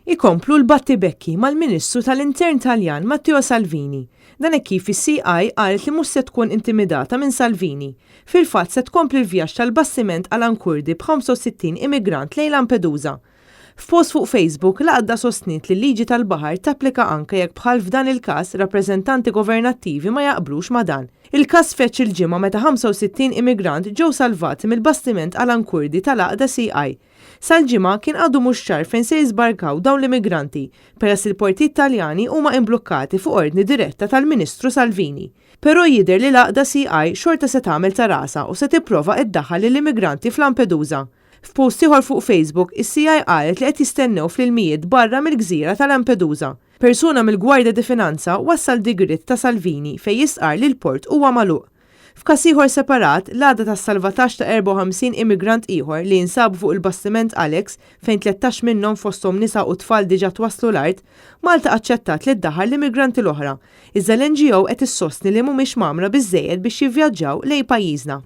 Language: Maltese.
Ikomplu l-battibekki mal-Ministru tal-Intern Taljan Matteo Salvini. Dan hekk kif is-CI qalet li mhux se tkun intimidata minn Salvini. Fil-fatt se tkompli l-vjaġġ tal-bastiment Alan Kurdi b'65 immigrant lejn Lampedusa. F'post fuq Facebook, l-għaqda sostniet li l-liġi tal-baħar tapplika anke jekk bħal f'dan il-każ rappreżentanti governattivi ma jaqblux ma' dan. Il-każ feġġ il-Ġimgħa meta 65 immigrant ġew salvati mill-bastiment Alan Kurdi tal-għaqda CI. Sal-Ġimgħa kien għadu mhux ċar fejn se jiżbarkaw dawn l-immigranti, peress li l-portijiet Taljani huma imblukkati fuq ordni diretta tal-Ministru Salvini. Però jidher li l-għaqda CI xorta se tagħmel ta' rasha u se tipprova iddaħħal lill-immigranti f'Lampedusa. F'post ieħor fuq Facebook, is-CI qalet li qed jistennew fl-ilmijiet barra mill-gżira ta' Lampedusa. Persuna mill-Guardia di Finanza wassal digriet ta' Salvini fejn jistqarr li l-port huwa magħluq. F'każ ieħor separat, l-għada tas-salvataġġ ta' 54 immigrant ieħor li jinsabu fuq il-bastiment Alex, fejn 13 minnhom fosthom nisa u tfal diġà twasslu l-art, Malta aċċettat li ddaħħal l-immigranti l-oħra, iżda l-NGO qed issostni li mhumiex mgħammra biżżejjed biex jivvjaġġaw lejn pajjiżna.